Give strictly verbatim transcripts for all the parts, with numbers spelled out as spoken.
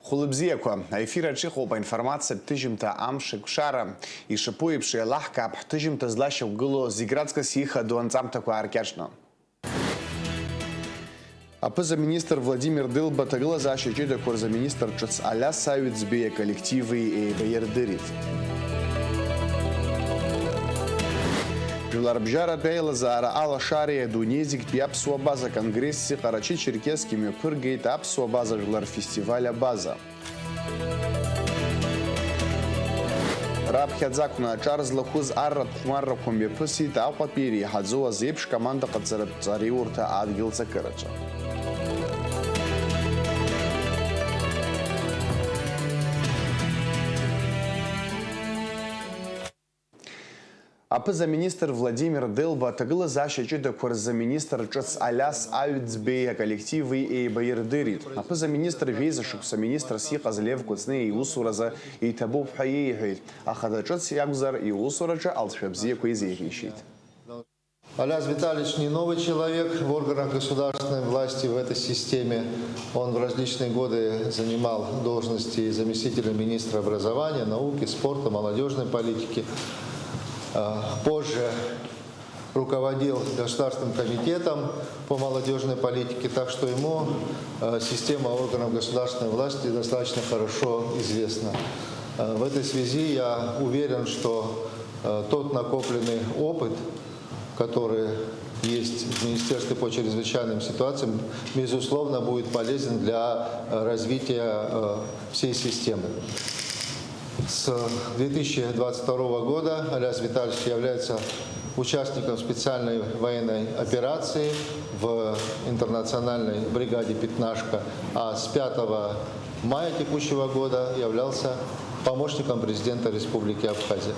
Хәылбзиақәа, аефир аҿы иҟоуп аинформациатә ҭыжьымҭа Амш еиқәшара. Ишаԥу еиԥш, еилаҳкаап ҳҭыжьымҭа злашьақәгылоу зегь раҵкыс ихадоу анҵамҭақәа ааркьаҿны. Аԥыза-министр Владимир Дылба аҭагылазаашьа ҷыдақәа рзы аминистр ҿыц Алиас Аҩӡбеи аколлективи еибаирдырит. Жәларбжьаратә аилазаара алашареи адунеи зегьтәи аԥсуа база конгресси Ҟарачы-Черкесск имҩаԥыргеит аԥсуа база жәлар фестиваль Абаза. Раԥхьаӡа акәны аҿар злахәыз арратә хәмаррақәа мҩаԥысит Аҟәатәи иреиҳаӡоу азеиԥш командаҟаҵаратә ҵараиурҭа адгьыл ҵакыраҿы. Аԥыза-министр Владимир Делба аҭагылазаашьа ҷыдақәа рзы аминистр ҿыц Алиас Аҩӡбеи аколлективи еибаирдырит. Аԥыза-министр жәеиза шықәса министрс иҟаз Лев Кәыҵниа иусуразы иҭабуп ҳәа иеиҳәеит, аха даҿыц иакәзар, иусураҿы алҵшәа бзиақәа изеиӷьеишьеит. Алиас Витальевич не новый человек в органах государственной власти, в этой системе. Он в различные годы занимал должности заместителя министра образования, науки, спорта, молодежной политики. А, позже руководил Государственным комитетом по молодежной политике, так что ему, э, система органов государственной власти достаточно хорошо известна. Э, в этой связи я уверен, что, э, тот накопленный опыт, который есть в Министерстве по чрезвычайным ситуациям, безусловно, будет полезен для, э, развития, э, всей системы. С две тысячи двадцать второго года Алиас Витальевич является участником специальной военной операции в интернациональной бригаде «Пятнашка», а с пятого мая текущего года являлся помощником президента Республики Абхазия.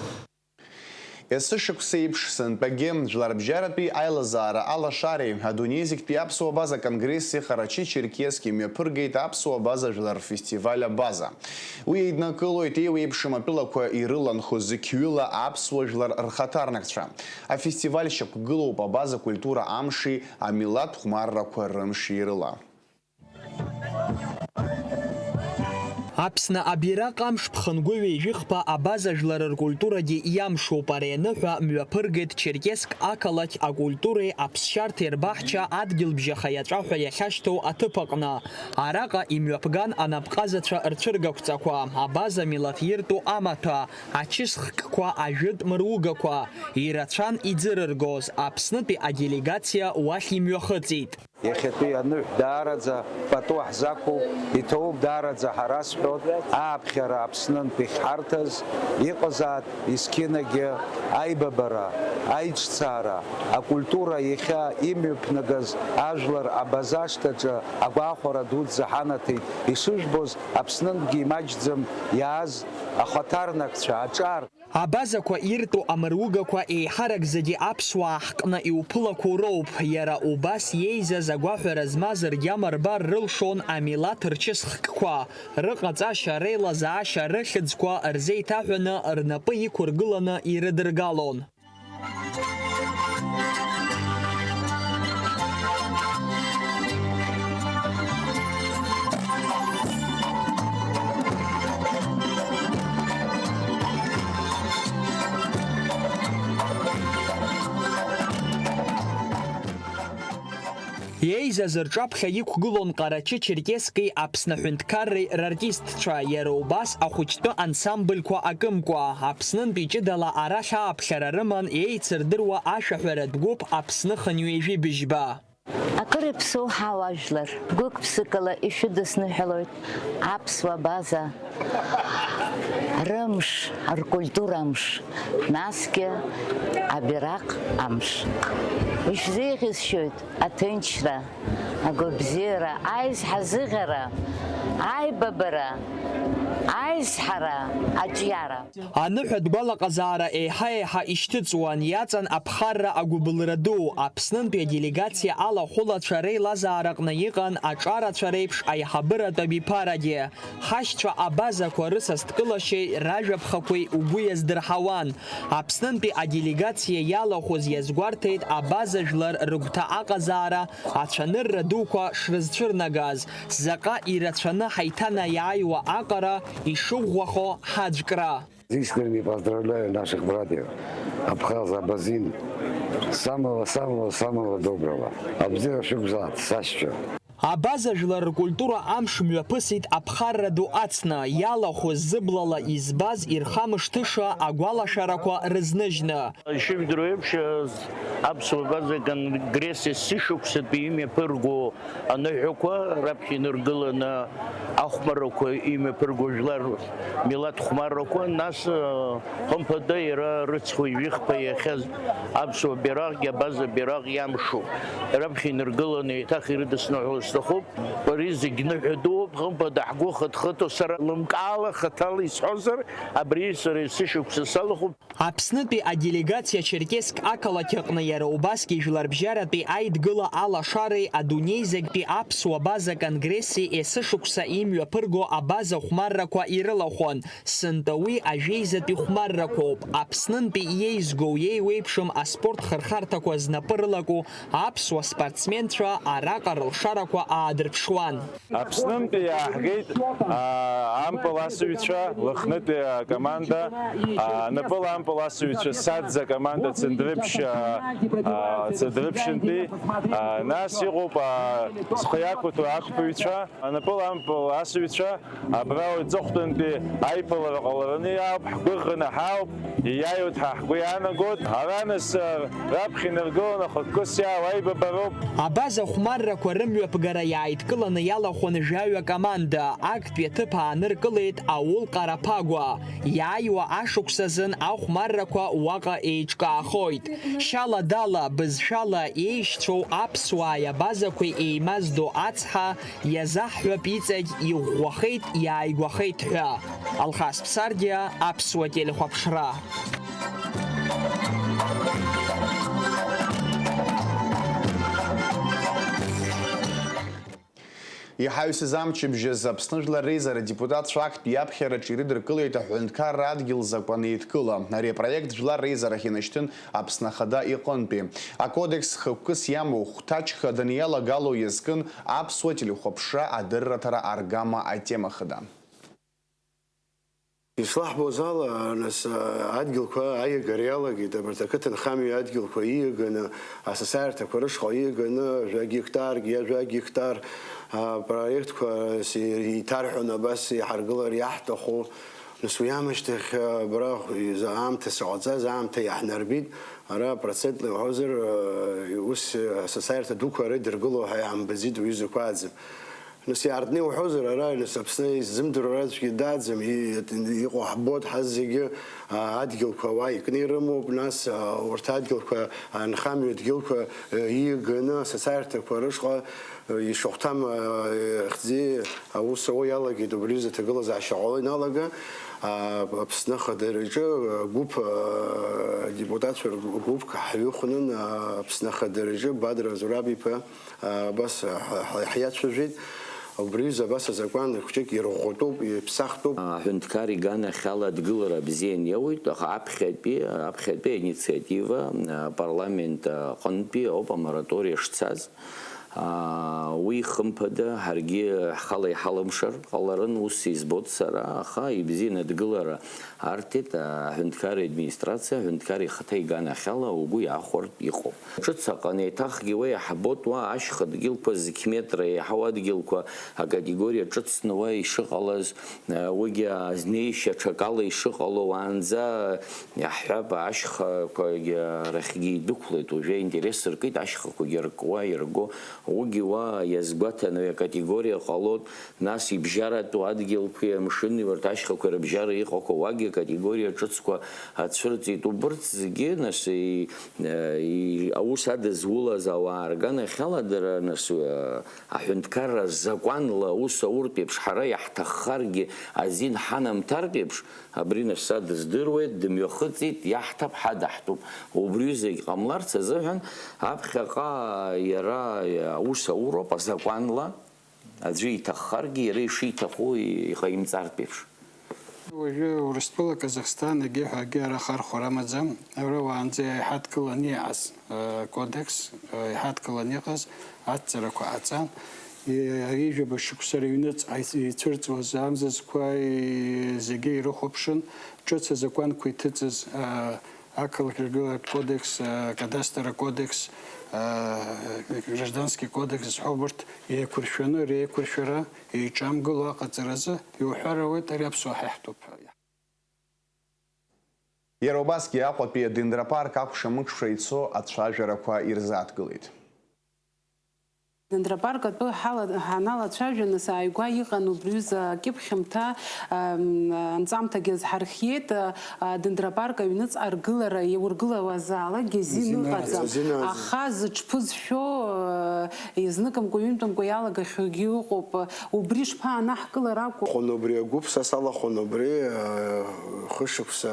Есышықәса еиԥш, сынтәагьы Жәларбжьаратәи аилазаара алашареи адунеи зегьтәи аԥсуа база конгресси Ҟарачы-Черкесск имҩаԥыргеит аԥсуа база жәлар рфестиваль Абаза. Уи еиднакылоит еиуеиԥшым атәылақәа ирыланхо зқьҩыла аԥсуа жәлар рхаҭарнакцәа. Афестиваль шьақәгылоуп Абаза культура амши амилаҭ хәмаррақәа рымши рыла. Аԥсны абираҟ амш ԥхынгәы ҩажәихԥа Абаза жәлар ркультурагьы иамшоуп. Ари аныҳәа мҩаԥыргеит Черкесск ақалақь акультуреи аԥсшьарҭеи рбаҳча адгьылбжьаха иаҵәа ҳәа иахьашьҭоу аҭыԥ аҟны. Араҟа имҩаԥган анапҟазацәа рцәыргақәҵақәа, Абаза милаҭ иртәу амаҭәа, ачысхкқәа, ажәытә мыругақәа. Ирацәан иӡырыргоз, Аԥснытәи аделегациа уахь имҩахыҵит. Иахьатәи аныҳә даараӡа пату ҳзақәуп, иҭоуп даараӡа ҳара зҳәоит, ааԥхьара Аԥснынтә ихьҳарҭаз, иҟазаат есқьынагьы аибабара, аиҿцаара, акультура иахьа имҩаԥнагаз ажәлар Абаза ашҭаҿы агәахәара дуӡӡа ҳанаҭеит, ишыжәбоз, Аԥснынтәгьы имаҷӡам иааз ахаҭарнакцәа, аҿар. Абазақәа иртәу амыругақәа еиҳарак зегьы аԥсуаа ҳҟны иуԥылақәоу роуп. Иара убас иеизаз агәаҳәара змаз ргьама рбар рылшон амилаҭ рчысхкқәа. Рыҟаҵашьа, реилазаашьа, рыхьӡқәа рзеиҭаҳәаны рнапы иқәыргыланы ирыдыргалон. Иеизаз рҿаԥхьа иқәгылон Ҟарачы-Черкесски Аԥсны аҳәынҭқарреи рартистцәа, иара убас ахәыҷтәы ансамбльқәа акымкәа. Аԥснынтәи ҷыдала арахь ааԥхьара рыман еицырдыруа ашәаҳәаратә гәыԥ Аԥсны хынҩажәи быжьба. Акыр иаԥсоу ҳауаажәлар, гәык-ԥсыкала ишәыдысныҳәалоит аԥсуа база рымш, ркультура мш, насгьы абираҟ амш. Ишәзеиӷьасшьоит аҭынчра, агәабзиара, аизҳазыӷьара, аибабара, Аизҳара аҿиара. Аныҳәатә гәалаҟазаара еиҳа-еиҳа ишьҭыҵуан, иаҵан аԥхарра агәыбылра ду. Аԥснынтәи аделегациа алахәылацәа реилазаараҟны иҟан аҿарацәа реиԥш аиҳабыратә абиԥарагьы. Ҳашьцәа абазақәа рысасдкылашьеи ражәаԥхақәеи угәы иаздырҳауан. Аԥснынтәи аделегациа иалахәыз иазгәарҭеит абаза жәлар рыгәҭа аҟазаара, ацәанырра дуқәа шрызцәырнагаз, заҟа ирацәаны ҳаиҭанаиааиуа аҟара ишыӷәӷәахо ҳаӡәкра. Искренне поздравляю наших братьев Абхаз, Абазин. Самого, самого, самого доброго. Абзиара шәықәзааит, сашьцәа. Абаза жәлар ркультура амш мҩаԥысит аԥхарра ду ацны, иалахәыз зыблала избаз ирхамышҭыша агәалашәарақәа рызныжьны. Ишыжәдыруа еиԥш, аԥсуа база конгресс есышықәсатәи имҩаԥырго аныҳәақәа раԥхьа инаргыланы, ахәмаррақәа имҩаԥырго жәлар милаҭ хәмаррақәа, нас, хымԥада, иара рыцхәеи жәихԥа иахьаз аԥсуа бираҟгьы абаза бираҟ иамшуп. Раԥхьа инаргыланы еиҭах ирыдысныҳәо сҭахуп. Ари зегь ныҳәа дууп, хымԥада, ҳгәы хыҭхыҭуа, сара лымкаала хаҭала исҳәозар, абри сара есышықәса салахәуп. Аԥснытәи аделегациа Черкесск ақалақь аҟны иара убасгьы Жәларбжьаратәи Аидгыла алашареи адунеи зегьтәи аԥсуа база конгресси есышықәса имҩаԥырго абаза хәмаррақәа ирылахәын. Сынтәа уи ажәеизатәи хәмаррақәоуп. Аԥснынтәи иеизгоу иеиуеиԥшым аспорт хырхарҭақәа знапы рылаку аԥсуа спортсменцәа араҟа рылшарақәа аадырԥшуан. Аԥснынтәи иааҳгеит, аа, ампыл асыҩцәа, Лыхнытәи акоманда, аа, напыла ампыл асыҩцәа, Саӡ акоманда, Цандрыԥшь, аа, аа, Цандрыԥшьынтәи, аа, нас иҟоуп, аа, зхы иақәыҭәо ақәԥаҩцәа, анапыла ампыл асыҩцәа, абра уи аҵыхәтәантәи аиԥылара ҟалараны иаауп, ҳгәыӷраны ҳаауп. Ииааиуеит ҳәа ҳгәы иаанагоит. Ара нас, раԥхьа инаргыланы хықәкыс иаауа аибабароуп. Абаза хәмаррақәа рымҩаԥгара иааидкыланы иалахәын жәаҩа команда, актәи аҭыԥ ааныркылеит аул Ҟараԥагәа. Иааиуа ашықәс азын ахәмаррақәа уаҟа еиҿкаахоит. Шьала-дала, бызшәала еишьцәоу аԥсуааи абазақәеи еимаздо ацҳа, иазаҳҳәап иҵегь иӷәӷәахеит, иааигәахеит ҳәа. Алхас Ԥсардиа, Аԥсуа телехәаԥшра. Иҳаҩсыз амчыбжьаз Аԥсны Жәлар Реизара адепутатцәа актәи иаԥхьараҿы ирыдыркылеит аҳәынҭқарра адгьыл закәан еидкыла. Ари апроект Жәлар Реизарахь инашьҭын Аԥсны Ахада иҟынтәи. Акодекс хықәкыс иамоу хәҭаҷ хаданы иалагало иазкын аԥсуа телехәаԥшра адырраҭара аргама атема хада. Ишылаҳбоз ала, нас, адгьылқәа аиагара иалагеит, абарҭ ақыҭанхамҩа адгьылқәа ииаганы, асасааирҭақәа рышҟа ииаганы, жәа геқтарк, иа жәа гектар, апроектқәа с-, иҭарҳәон абас иҳаргылар иаҳҭаху. Нас уи аамышьҭахь, абра иза-, аамҭа саҟаҵаз, аамҭа иаҳнарбеит, ара процентла иуҳәозар, ус асасааирҭа дуқәа ара идыргыло ҳәа иаҳамбаӡеит уҩызақәа аӡым. Нас иаартны иуҳәозар, ара, нас, Аԥсны иззымдыруа аӡәгьы даӡам, и-, иҟоу ҳбоит ҳазегьы, а, адгьылқәа уа икны ирымоуп, нас, а, урҭ адгьылқәа, анхамҩа адгьылқәа, э, ииаганы асасааирҭақәа рышҟа, э, ишахәҭам, а, хьӡи аус ауа иалагеит, убри рзы аҭагылазаашьа ҟало иналага, а, Аԥсны ахадараҿы, а, гәыԥ, а, депутатцәа ргәыԥк ҳҩыхәнын, а, Аԥсны ахадараҿы Бадра Зураб-иԥа, Абас ҳа-, ҳа-, ҳиацәажәеит, убри аҩыза абас азакәан хәҷык ирӷәӷәатәуп, иԥсахтәуп. Аҳәынҭқар иганахьала адгылара бзиан иоуеит, аха аԥхьатәи, аԥхьатәи аинициатива, а, апарламент аҟынтәи ауп амораториа шцаз. А, уи, хымԥада, ҳаргьы ҳхала иҳалымшар ҟаларын, ус избоит сара, аха ибзиан адгылара арҭеит, аҳәынҭқарра администрациа, аҳәынҭқар ихаҭа иганахьала угәы иахәартә иҟоуп. Ҿыц аҟны еиҭахгьы уа иаҳбоит, уа ашьха дгьылқәа зқь метра еиҳау адгьылқәа акатегориа ҿыцны уа ишыҟалаз, уигьы азнеишьа аҽакала ишыҟало, уаанӡа иаҳҳәап, ашьхақәагьы арахьгьы идәықәлеит, уажәы аинтерес ркит, ашьхақәагьы ркуа, ирго, Уигьы уа иазгәаҭаны акатегориа ҟалоит, нас ибжьаратәу адгьылқәеи амшыни урҭ ашьхақәеи рыбжьара иҟақәоу уагьы акатегориа ҿыцқәа ацәырҵит. Убырҭ зегьы, нас, и-, и-, аус адызулаз ауаа рганахьала дара, нас, э, аҳәынҭқарра закәанла аус ауртә еиԥш ҳара иаҳҭаххаргьы азин ҳанамҭартә еиԥш, абри Нафса дыздыруеит, дымҩахыҵит, иаҳҭап, ҳадаҳтәуп. Убри зегь ҟамларц азыҳәан аԥхьаҟа иара аус ауроуп азакәанла, аӡәы иҭаххаргьы иара ишиҭаху иҟаимҵартә еиԥш. Уажәы Урыстәыла Казахстан егьи ҳәа акгьы ара хархәара амаӡам. Ара уаанӡа иҳадкыланы иҟаз, э, кодекс, э, иҳадкыланы иҟаз, аҭҵаарақәа ҟаҵан, и-, ҩажәаба шықәса рыҩныҵҟа ицәырҵуаз амзызқәа, и-, зегьы ирыхәаԥшын, ҿыц азакәанқәа иҭыҵыз, а, ақалақь ргыларатә кодекс, а, акадастр акодекс, а, агражданский кодекс зҳәо, урҭ еиқәыршәаны реиқәыршәара еиҿамгыло аҟаҵаразы иуҳәар ауеит, ари аԥсуа ҳаиҳәатәуп ҳәа. Иара убасгьы Аҟәатәи адендропарк акәша-мыкәша ицо ацәажәарақәа ирзааҭгылеит. Адендропарк атәы ҳала-, ҳаналацәажәа, нас, ааигәа иҟан убри аҩыза акьыԥхьымҭа, ам, анҵамҭагьы азҳархиеит, а, адендропарк аҩныҵҟа аргылара иаургылауазаалакгьы азин ыҟаӡам. Аха зыҽԥызшәо, а, изныкымкәа-ҩынтәымкәа иалагахьоугьы ыҟоуп. Убри шԥаанаҳкылар акәу? Хон убри агәыԥ, са салахәын убри, а, хышықәса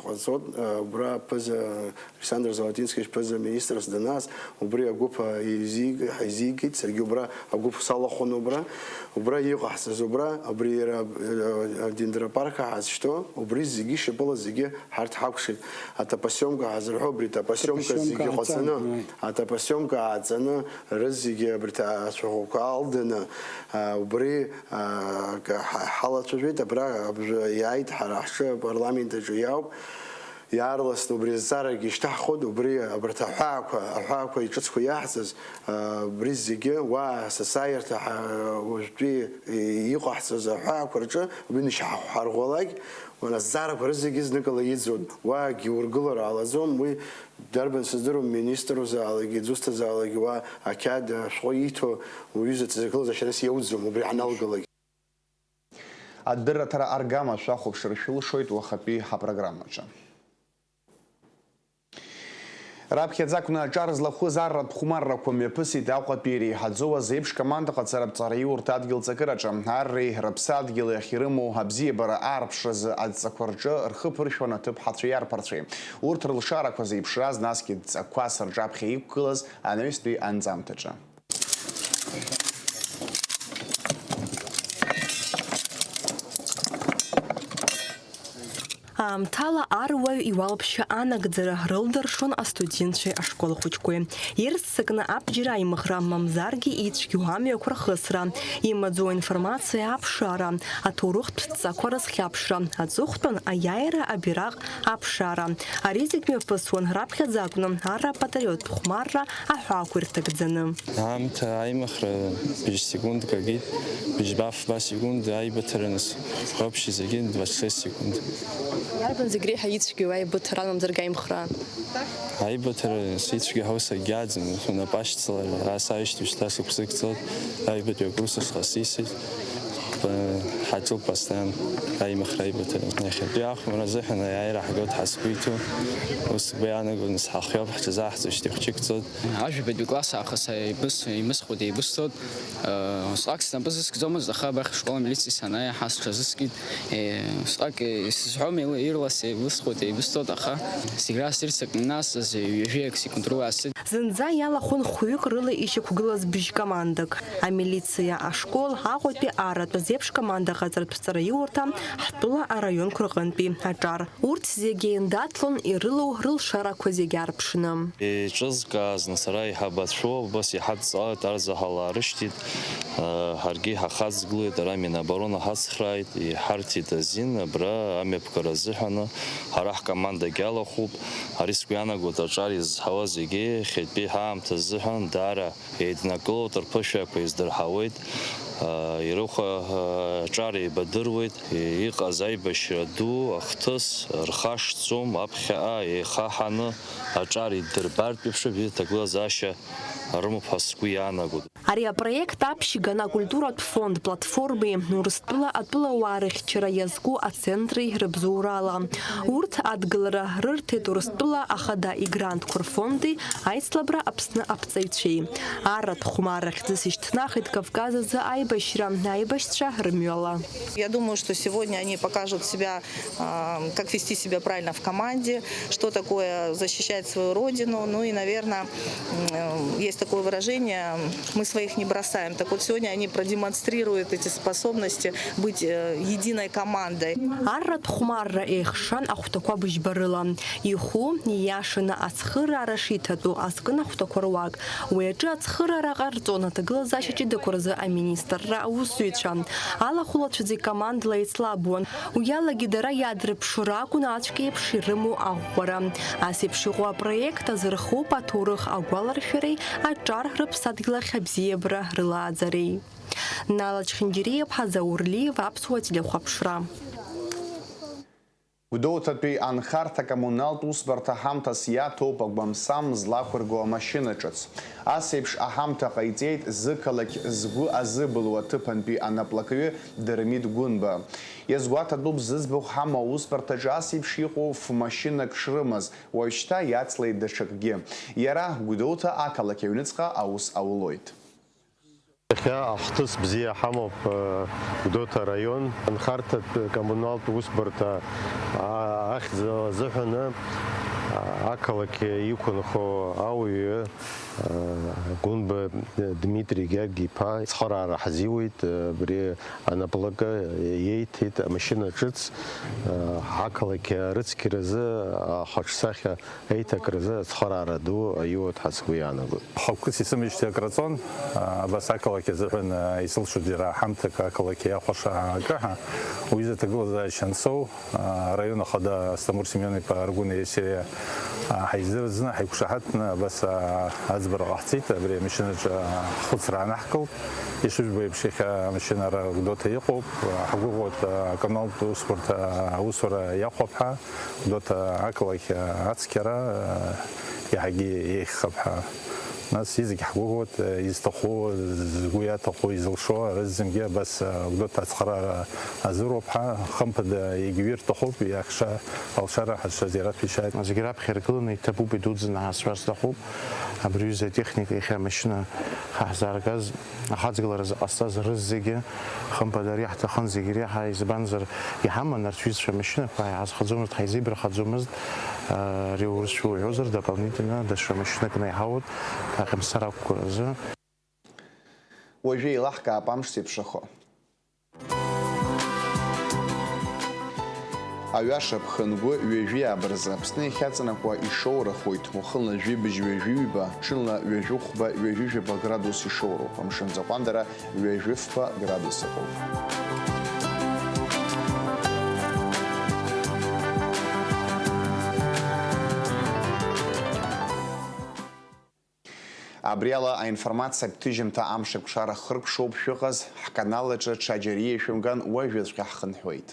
ҟаҵот, а, убра ԥыза Александр Золотинский ԥыза-министрс данааз, убри агәыԥ, а, изиг-, ҳаизигеит, саргьы убра агәыԥ салахәын убра, убра иҟаҳҵаз убра, абри иара, а, адендропарк ҳазшьҭоу, убри зегьы шьапыла зегьы ҳарҭ ҳакәшеит. Атапасиомка ҳазырҳәо, убри атапасиомка зегьы ҟаҵаны, атапасиомка ааҵаны, рызегьы абарҭ ацәаӷәақәа алданы, а, убри, а, ка-, ҳа-, ҳалацәажәеит, абра абжа иааит, ҳара ҳҿы апарламент аҿы иауп. Иаарласны убри азҵаарагьы ишьҭаҳхуеит, убри абарҭ аҳәаақәа, аҳәаақәа иҿыцқәа иаҳҵаз, а, убри зегьы уа асасааирҭа ҳа-, уажәтәи иҟаҳҵаз аҳәаақәа рҿы убри нышьҳарӷәӷәалак, уи азҵаарақәа рызегьы зныкала иӡуан, уаагьы ургылара ҟалаӡом, уи дарбан сыздыруам, министр узаалакгьы, дызусҭазаалакгьы уа ақьаад ашәҟәы ииҭо уҩыза дзыргылаз ашьаҭас иауӡом, убри ҳаналгалак. Адырраҭара аргама шәахәаԥшыр шәылшоит уахатәи ҳапрограммаҿы. Раԥхьаӡа акәны аҿар злахәыз арратә хәмаррақәа мҩаԥысит Аҟәатәи иреиҳаӡоу азеиԥш командаҟаҵаратә ҵараиурҭа адгьыл ҵакыраҿы. Арреи рыԥсадгьыли ахьирымоу абзиабара аарԥшразы адҵақәа рҿы рхы ԥыршәон аҭыԥҳацәеи арԥарцәеи. Урҭ рылшарақәа зеиԥшраз, насгьы дҵақәас рҿаԥхьа иқәгылаз анаҩстәи анҵамҭаҿы. Аамҭала аруаҩ иуалԥшьа анагӡара рылдыршон астудентцәеи ашкол хәыҷқәеи. Ирццакны абџьар аимыхра, мамзаргьы ицәгьоу амҩақәа рхысра, имаӡоу аинформациа аԥшаара, аҭоурыхтә дҵақәа рызхьаԥшра, аҵыхәтәан аиааира абираҟ аԥшаара. Ари зегь мҩаԥысуан раԥхьаӡа акәны арра апатриоттә хәмарра аҳәаақәа ирҭагӡаны. Аамҭа аимыхра быжь секундк агеит, быжьба фба секунд аибыҭара, нас, общий зегьы двадцать шесть секунд. Иарбан зегь реиҳа ицәгьоу аибыҭара, мамзаргьы аимхра? Аибыҭара, нас, ицәгьа ҳәа ус акгьы аӡам, унапы ашьҭалара, ас аишьҭеи шьҭа сықәсыкӡоит, аҩбатәи акурс ашҟа сисит. Ҳаҿуп постоянно аимыхра аибыҭара. Иахьатәи ахәмарра азыҳәан аиааира ҳгоит ҳазқәиҭу. Ус сгәы иаанагон, нас ҳахиоуп, ҳҽазаҳҵоижьҭеи хәҷык ҵуеит. Ажәабатәи класс аахыс аибыс-, еимысхуеит, еибысҭоит. Усҟак снапы зыскӡомызт, аха абахь ашкол амилициа санааи, иаҳа сҽазыскит. Усҟак исызҳәом, ил-, ирлас еибысхуеит, еибысҭоит, аха зегь раасзы ирццакны, нас ҩажәиак секунд рыла аассит. Зынӡа иалахәын хәҩык рыла ишьақәгылаз быжь командак. Амилициа ашкол, Аҟәатәи арратә азеиԥш командаҟаҵаратә ҵараиурҭа, ҳтәыла араионқәа рҟынтәи аҿар. Урҭ зегьы еиндаҭлон ирылоу рылшарақәа зегьы аарԥшны. Еиҿызкаазны сара иҳабацәоу убас иҳадҵаауеит, арзаҳал аарышьҭит, ҳаргьы иҳахаҵгылеит, ара Минобороны ҳацхрааит, иҳарҭеит азин, абра амҩаԥгара азыҳәаны ҳара ҳкомандагь алахәуп, ари сгәы иаанагоит аҿар изызҳауа зегьы, иахьатәи ҳаамҭа азыҳәан даара еиднакылоит, рԥышәақәа издырҳауеит. Ирыхәа аҿар еибадыруеит, иҟаз аибашьра ду, ахҭыс рхашҭӡом, аԥхьаҟа еихаҳаны аҿар иддырбартә еиԥш, абри аҭагылазаашьа рымоуп ҳәа сгәы иаанагоит. Ари апроект аԥшьган акультуратә фонд Платформеи Урыстәыла атәылауаа рыхьчара иазку ацентри рыбзоурала. Урҭ адгылара рырҭеит Урыстәыла ахада игрантқәа рфонди аицлабра Аԥсны аԥҵаҩцәеи. Арратә хәмарра хьӡыс ишьҭнахит Кавказ азы аибашьра аибашьцәа рымҩала. Я думаю, что сегодня они покажут себя, а, как вести себя правильно в команде, что такое защищать свою родину. Ну и, наверное, м, э, есть такое выражение: «Мы своих не бросаем». Так вот, сегодня они продемонстрируют эти способности быть, э, единой командой. Арратә хәмарра еихшан ахәҭақәа быжьба рыла. Ихәы, ииашаны ацхыраара шиҭатәу азкын ахәҭақәа руак. Уи аҿы ацхыраара ҟарҵон аҭагылазаашьа ҷыдақәа рзы аминистрра аусзуҩцәа. Алахәылацәа зегь командала еицлабуан. Уи алагьы дара иаадырԥшуа ракәын ацәгьеиԥш ирымоу аӷәӷәара. Ас еиԥш иҟоу апроект азырхоуп аҭоурых агәаларшәареи аҿар рыԥсадгьыл ахь абзиабара рылааӡареи. Нала Чхинџьириаԥҳа, Заур Лиев, Аԥсуа телехәаԥшра. Гәдоуҭатәи анхарҭа коммуналтә усбарҭа ҳамҭас иаҭоуп агәамсам злақәырго амашьына ҿыц. Ас еиԥш аҳамҭа ҟаиҵеит зықалақь згәы азыбылуа аҭыԥантәи анаплакҩы Дырмит Гәынба. Иазгәаҭатәуп зыӡбахә ҳамоу аусбарҭаҿы ас еиԥш иҟоу фмашьынак шрымаз, уажәшьҭа иацлеит даҽакгьы. Иара Гәдоуҭа ақалақь аҩныҵҟа аус аулоит. Иахьа ахҭыс бзиа ҳамоуп, э, Гәдоуҭа араион анхарҭатә коммуналтә усбарҭа, а, ахьӡ азыҳәаны, а, ақалақь иқәынхо ауаҩы, а, Гәынба Дмитри Гьаргь-иԥа цхыраара ҳазиуеит, э, абри анаплакы иеиҭеит амашьына ҿыц, э, ақалақь арыцқьаразы ахаҿсахьа аиҭакразы ацхыраара ду аиуеит ҳәа сгәы иаанагоит. Хықәкыс исымеижьҭеи акраҵон, абас ақалақь азыҳәан исылшоит иара ҳамҭак ақалақь иахәаша акы ҳәа. Уи изы аҭагылазаашьа ансоу, араион ахада Асҭамыр Семион-иԥа Аргәынеи сареи ҳаизырӡны, ҳаиқәшаҳаҭны абас аӡбара ҟаҳҵеит, абри амашьынаҿы ҳхәыцра анаҳкылт. Ишыжәбо еиԥш, иахьа амашьына ара Гәдоуҭа иҟоуп, ҳгәыӷуеит, акоммуналтә усбарҭа аусура иахәап ҳәа. Гәдоуҭа ақалақь ацқьара, э, иаҳагьы еиӷьхап ҳәа. Нас изегь ҳгәыӷуеит, э, изҭаху, згәы иаҭаху, изылшо, рызегьы абас, э, Гәдоуҭа ацхыраара азыруп ҳәа, хымԥада, егьаҩы рҭахуп, иахьша алшара ҳазшаз иара ҭәишааит. Зегь раԥхьа иргыланы иҭабуп, идуӡӡаны ҳазшаз сҭахуп. Абри аҩыза атехника иахьа амашьына ҳаҳзааргаз, ахаҵгылара зыҟасҵаз рызегьы, хымԥада, ари ҳҭахын зегь реиҳа, избанзар, иҳаман арҭ ҩызцәа амашьынақәа, ҳаиҳазхаӡомызт, ҳаизеибархаӡомызт, ари урысшәа уҳәозар, дополнительно даҽа машьынак наиҳауеит, аҟьамсар ақәгәаразы. Уажәы еилаҳкаап амш зеиԥшрахо. Аҩаша ԥхынгәы ҩажәи ааба рзы Аԥсны иахьаҵанакуа ишоурахоит, уахынла жәибжь ҩажәи ҩба, ҽынла ҩажәи хәба, ҩажәи жәаба градус ишоуроуп, амшын аӡы аҟәандара ҩажәи фба градус ыҟоуп. Абри ала аинформациатә ҭыжьымҭа амш акәшара хыркәшоуп шәыҟаз, ҳканал аҿы ҽаџьара ииашәымган уажәыҵәҟьа ҳхынҳәуеит.